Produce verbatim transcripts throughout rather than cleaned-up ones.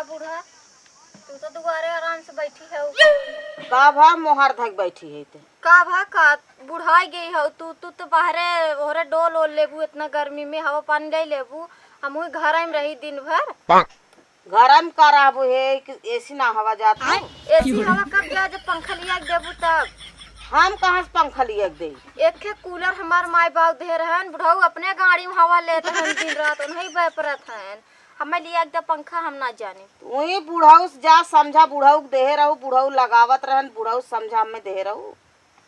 बूढ़ा, तू तो दुआरे आराम से बैठी हऊ। का भा मोहार धक बैठी है ते? का भा का बुढ़ाई गई हऊ तू? तू तो बाहरे ओहरे डोल ओल लेबू, इतना गर्मी में हवा पानी ले लेबू। हम वही घर में रही दिन भर। घर में का रहबू हे, कि एसी ना हवा जात हो? एसी हवा कब गया जब पंखा लिया के देबू तब? हम कहाँ से पंखा लिया के देई? एक ठे कूलर हमार माई बाबू दे रहन, बुढ़ऊ अपने गाड़ी में हवा लेत रहन दिन रात, उन्हीं बह परत हन। हमें लिया के दे पंखा, हम ना जाने। वही बुढ़ऊ से जा समझा, बुढ़ऊ के देहे रहू, बुढ़ऊ लगावत रहन, बुढ़ऊ से समझा हमें देहे रहू।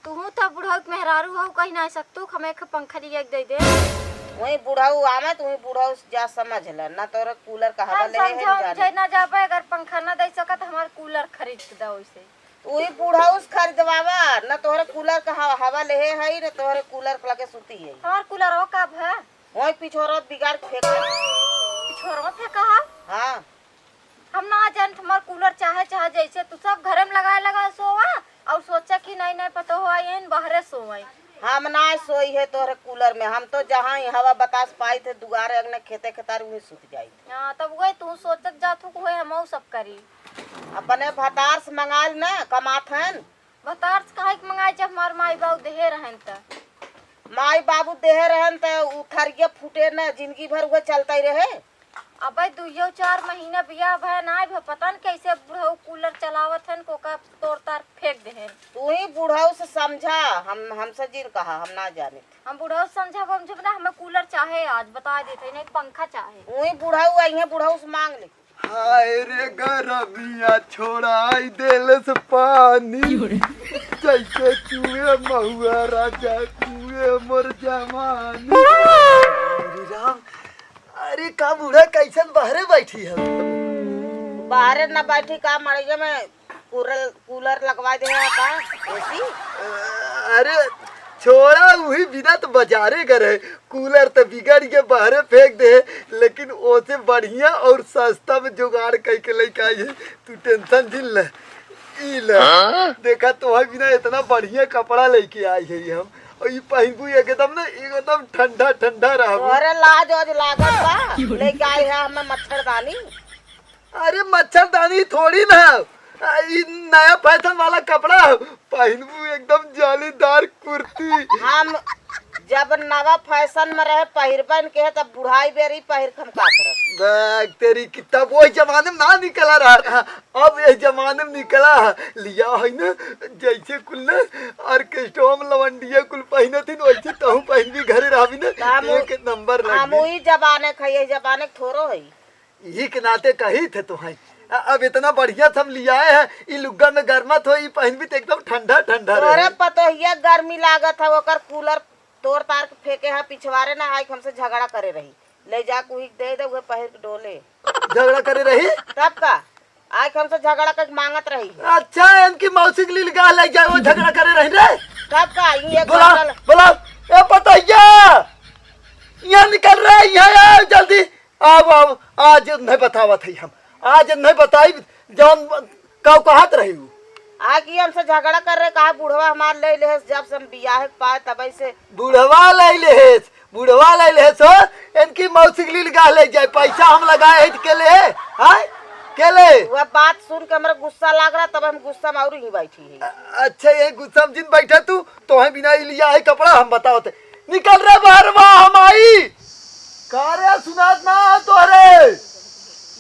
तुहू तो बुढ़ऊ के मेहरारू हो, कहीं ना सकतू, हमें एक पंखा लिया के दे दे। वही बुढ़ऊ आवे तो वही बुढ़ऊ से जा समझ ले, ना तोरे कूलर का हवा हम ले है समझा ना उमझा जाने। ना जाबे, अगर पंखा ना दे सकत, हमार कूलर खरीद के दो उसे। वही बुढ़ऊ से खरीदवावा, ना तोहरे कूलर का हवा, हवा ले है, ना तोहरे कूलर के लगे सूती है। हमार कूलर हो का भा? वही पिछोरो बिगाड़ के फेंका। पिछोरो फेंका है? हाँ। हम ना जानत, हमार कूलर चाहे, चाहे जैसे तू सब घरे में लगाए, लगाए सोवा और सोचा कि नहीं, नहीं पता हो आई, इन बाहरे सोवाई। हम ना सोई है तोहरे कूलर में, हम तो जहाँ ही हवा बतास पाई थे दुआरे अंगने खेते खेतार वहीं सुत जाई। हाँ, तब वही तू सोचत जात हो, वही हमहू सब करी। अपने भतार से मंगाइल ना, कमात हन। भतार से काहे के मंगाई, जब हमार माई बाबू देहे रहन त? माई बाबू देहे रहन त उ थरिया फूटे न, जिंदगी भर उहे चलता ही रहे। अबे दुइयो चार महीना बियाह भय ना भय, पता न कैसे बुढ़ऊ कूलर चलावत हन, कोका तोड़ तार फेंक देहन। तू ही बुढ़ऊ से समझा, हम, हमसे जिन कहा, हम ना जाने। हम बुढ़ऊ से समझा, हम जब ना हमें कूलर चाहे, आज बता देते, नहीं पंखा चाहे। वही बुढ़ऊ आई है, बुढ़ऊ से मांग ले। हाय रे गरमिया छोड़ाई देलस पानी, जैसे चुए महुआ राजा चुए मोर जवानी। अरे राम, अरे का बूढ़ा कैसन बाहरे बैठी है? बाहरे ना बैठी का, मड़ैया में कूलर, कूलर लगवा दे है का? एसी? अरे छोड़ा, उही बिना तो बाजारे गए रहे। कूलर तो बिगड़ के बाहरे फेंक दे, लेकिन ओसे बढ़िया और सस्ता में जुगाड़ कई के लेके आई है। तू टेंशन जिन ले, ई ले। हाँ? देखा, तोहरे बिना इतना बढ़िया कपड़ा लेके आई है हम, और ई पहनबू एकदम ना, एकदम ठंडा ठंडा रहबू। तोहरे लाज ओज लागत बा, लेके आई है हमें मच्छरदानी। अरे मच्छरदानी थोड़ी ना, आ, ई नया फैशन वाला कपड़ा ह, पहिनबू एकदम जालीदार कुर्ती। हम जब नवा फैशन में रहे पहिरबन के, तब बुढ़ाई बेरी पहिर के हम का करब? बैग तेरी की, तब वही जमाने में ना निकला रहा, अब ये जमाने में निकला है, लिया है ना, जैसे कुल ना ऑर्केस्ट्रा में लवंडिया कुल पहिने थी, वैसे तहू पहिनबी, घरे रहबी ना, त हम एक नंबर हम लगबी। वही जमाने के, ये जमाने के थोड़ो है। यही के नाते कही थे तो हैं। अ-, अब इतना बढ़िया से हम लियाए हैं, ई लुग्गा में गरमत हो, ई पहिनबी तो एकदम ठंडा ठंडा तोहरे रहे। पतोहिया गर्मी लागत है, ओकर कूलर तोड़ तार के फेंके है पिछवारे ना, आइके हमसे झगड़ा करे रही। ले जा कुही दे दे, उहे पहिर के डोले। झगड़ा करे रही? तब का? आइके हमसे झगड़ा करके मांगत रही है। अच्छा, इनकी मौसी के लिए गाह ले जाए, वो झगड़ा करे रही रे। तब का? ई एक बोला, घंटा ल- बोला, ए पतोहिया, यहाँ निकल रहे, यहाँ आओ जल्दी। आव, आव, आज नहीं बतावत है हम, आज नहीं बताई, जौन का कहत रही हूँ। आ कि हमसे झगड़ा कर रहे, कहा बुढ़वा हमार ले लेहेस, जब से हम बियाह के पाए तब से। बुढ़वा ले लेहेस, बुढ़वा ले लेहेस हो, इनकी मौसी के लिए गाह ले जाए, पैसा हम लगाए हैं तो के ले, हाँ? के ले? वह बात सुन के हमरा गुस्सा लाग रहा, तब हम गुस्सा में और ही बैठी है। अ-, अच्छा, ये गुस्सा में जिन बैठा तू, तो है बिना ई लिया है कपड़ा, हम बताओ ते। निकल रे बाहर, वाह हम आई। का रे, सुनात ना हो तोहरे?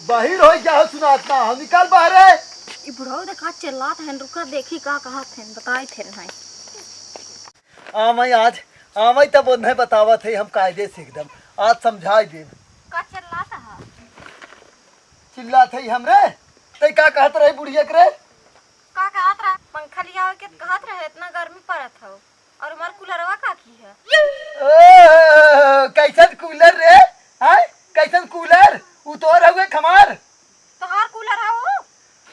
बहिर हो गया, सुनात ना हो, निकल बाहरे। ई बुढ़ऊ देखा चिल्लात हन, रुका देखी का कहत हन, बताइत हन। आमई आज, आमई तब उन्हें बतावत है हम कायदे से एकदम, आज समझाई देब। का चिल्लात ह? चिल्लात है हमरे? ते का कहत रहे बुढ़िया के रे? का कहत रहा? पंखा लियावे के कहत रहे, इतना गर्मी पड़त हौ। और हमार कूलरवा का की है? ओ, कैसन कूलर रे? हाँ? कैसन कूलर? उ तोर हउए क हमार? तोहार कूलर है वो?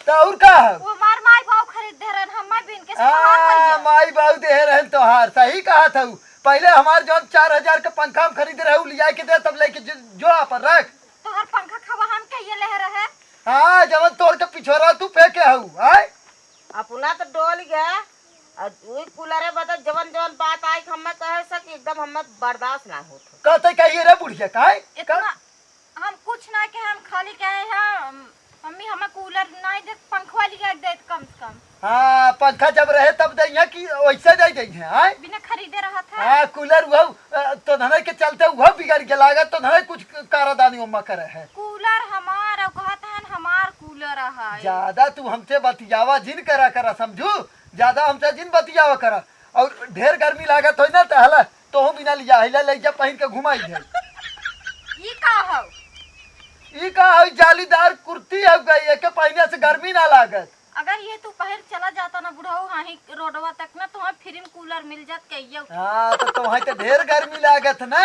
तो और का है? वो हमार माई बाऊ खरीद दे रहन, हमार बिन के से तोहार हाँ, भैया। माई बाऊ दे रहन तोहार, सही कहत हऊ। पहले हमार जौन चार हजार के पंखा हम खरीद रहे, उ लिया के दे, तब लेके जो, जो अपन रख। तोहार पंखा खवा हम कहिए ले रहे? हाँ, जवन तोड़ के पिछोरा तू फेंके हऊ, आय? अपना तो डोल गया, और वही कूलरे बदल जवन जवन बात आए कि हमें कहे से कि एकदम हमें बर्दाश्त ना होत हो। कहते कहिए रे बुढ़िया, काहे? इतना हम कुछ ना कहे, हम खाली कहे हैं, हम, मम्मी हम कूलर नहीं देत, पंखवा लिया देत कम से कम। हाँ, पंखा जब रहे तब दइहें कि वैसे दे दइहें, हाँ? बिना खरीदे रहत है। हाँ, कूलर उहउ, अ, तोन्हरे के चलते उहउ बिगड़ के लागत, तोन्हरे कुछ क-, करादानी ओमा करे है। कूलर हमार, अउ कहत हन हमार कूलर है। ज्यादा तू हमसे बतियावा जिन करा करा, समझू? ज्यादा हमसे जिन बतियावा करा। अउर ढेर गर्मी लागत होई ना, त हला तोहू बिना लिया, हिला ले जा पहिन के घुमाई दे। ई का हौ? ई का हौ? जालीदार कुर्ती हौ गई, एके पहिने से गर्मी ना लागत। अगर ये तू पहिर चला जाता ना बुढ़ऊ, हाही रोडवा तक ना, तो हमें फ्री में कूलर मिल जात कहियो। हाँ, तो तुम्हें तो ढेर गर्मी लागत ना,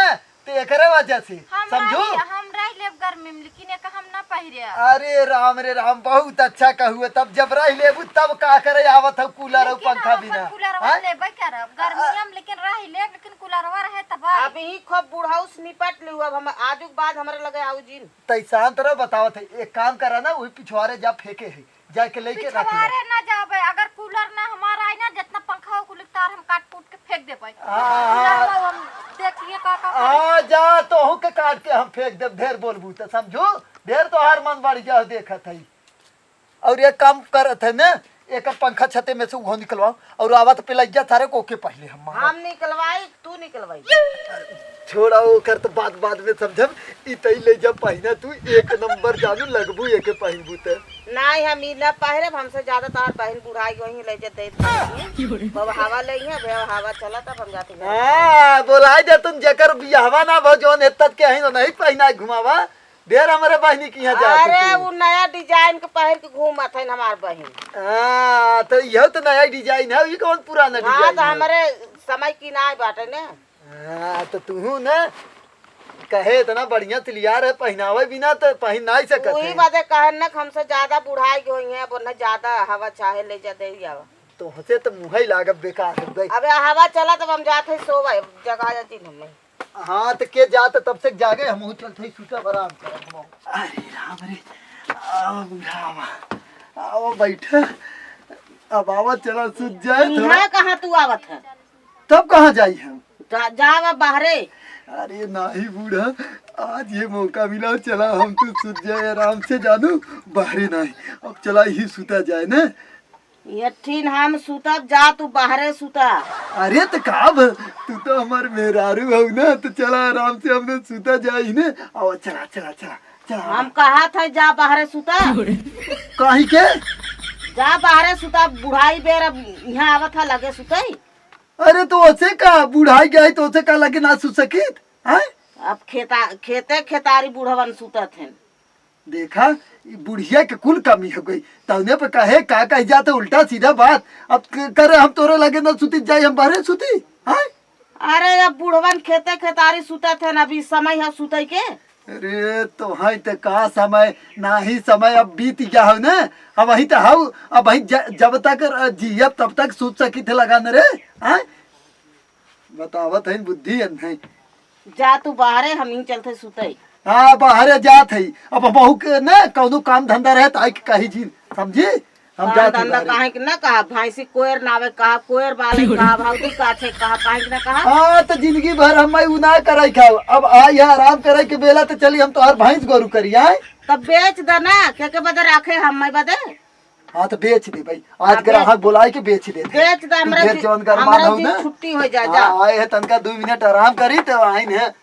तो एकरे वजह से, हम समझू? रही, हम रही लेब गर्मी में, लेकिन एक हम ना पहिरे। अरे राम रे राम, बहुत अच्छा कहू है। तब जब रही लेबू, तब का करे आवत हौ कूलर और लेकिन पंखा हम अपन बिना? कूलरवा हाँ? लेबे करब, गर्मी हम लेकिन रही लेब, लेकिन कूलरवा रहे तब। अब ही खूब बुढ़ऊ से निपट लियो, अब हम आजू के बाद हमरे लगे आऊ जिन। तै शांत रह, बतावत है, एक काम करा ना, वही पिछवारे जा फेंके है, जाके लेके रख ले। पिछवारे ना जाबे, अगर कूलर ना हमारा आई ना, जितना पंखा हो कुल तार हम काट कूट के फेंक देबे। हाँ, हाँ। कूलर में हम देखिए का का करे। हाँ, जा, तोहू के काट के हम फेंक देब, ढेर बोलबू त समझू, ढेर तोहार मन बढ़ गया, देखत है। और एक काम करत है ना, एक पंखा छते में से उहो निकलवाओ, और आवत पे लग जा थारे को के पहले हम मारब। हम निकलवाई, तू निकलवाई। छोड़ा, ओकर तो बात बाद में समझब। ई तई ले जा पहिना, तू एक नंबर जानू, लगबू एके पहिनबू त। नहीं, हम ई ना पहिरब, हमसे ज्यादा तोहार बहिन बुढ़ाई गई, ले जा दे दे। अब हवा ले है, अब हवा चला, तब हम जाते हैं। हाँ, बोलाए दे तुम, जेकर बियाहवा ना भो, जौन है तत के ही नहीं पहिना घुमावा। ढेर हमरे बहिनी के यहाँ जात अरे, तू। उ नया डिजाइन के पहिर के घूमत है हमार बहिन। हाँ, तो यह तो नया डिजाइन है, ये कौन पुराना हाँ, डिजाइन तो है? हमरे समय की नाई बाटे ने। हाँ, तो तू ना कहे इतना बढ़िया तैयार है, पहनावे बिना तो पहन नहीं सकत वही है। बात है, कहन ना कि हमसे ज्यादा बुढ़ाई गई है, अब उन्हें ज्यादा हवा चाहे ले जा दे आवा। तो हंसे तो मुँह ही लागब बेकार हो गई। अबे हवा चला, तब हम जाते हैं सोवे, जगा जाती हमें। हाँ, तो के जात तब से जागे, हमहू चलत हई सुतब, आराम करब हमहू। अरे राम रे, आओ बुढ़ावा, आओ बैठा, अब आवा चला सुत जाए थोड़ा। यहाँ कहाँ तू आवत है? तब कहाँ जाई हम? जा, जावा बाहरे। अरे नाही बूढ़ा, आज ये मौका मिला, चला हम तू सुत जाए आराम से जानू, बाहरे नाही। अब चला ही सुता जाए ना। ये ठीन हम सुतब, जा तू बाहरे सुता। अरे त का भ-, तू तो हमार मेहरारू हऊ ना, तो चला आराम से हमने सुता जाई ने। आओ चला, चला, चला, चला। हम कहा था जा बाहरे सुता। काहे के? जा बाहरे सुता, बुढ़ाई बेर अब यहाँ आवत है लगे सुतई। अरे तो ओसे का, बुढ़ाई गई तो ओसे का लगे ना सुत सकित? हैं? अब खेता, खेते खेतारी बुढ़वन सुतत हैं। देखा, ई बुढ़िया के कुल कमी हो गई। तौने पे कहे का कह जाते उल्टा सीधा बात। अब क-, करे हम तोरे लगे न सुती जाई, हम बाहरे सुती? हैं? अरे, अब बुढ़वन खेते खेतारी सुतत है ना, अभी समय है सुतई के। अरे, तो है तो का समय, नाही समय अब बीत गया हो ना। अब वही तो हऊ, अब वही ज-, जब तक जियब तब तक सुत सकी थे लगा न रे, हैं? बतावत है बुद्धि है नहीं। जा तू बाहरे, हम ही चलते सुतई। हाँ, बाहरे जात है। अब बहू के ना कौनो काम धंधा रहे त आई के कही जी, समझी? हम काम जात है धंधा बाहरे। काहे के ना कहा, भैंसी कोयर नावे कहा, कोयर बाले कहा, भौजी काछे कहा, काहे के ना कहा? हाँ, तो जिंदगी भर हम उ ना करे खाओ। अब आई है आराम करे के बेला, तो चली हम तोहर भैंस गोरू करी आए। तब बेच दे ना, के के बदे राखे हम मैं बदे? हाँ, तो बेच दे भाई, आज हाँ, बेच ग्राहक दे। बुलाए के बेच दे। बेच दे, तू हमरा ढेर जी, जौन गरमा हमरा दऊ जी ना। छुट्टी हो जाए, जा। हाँ, आए है तनका दो मिनट आराम करी तो आइन है।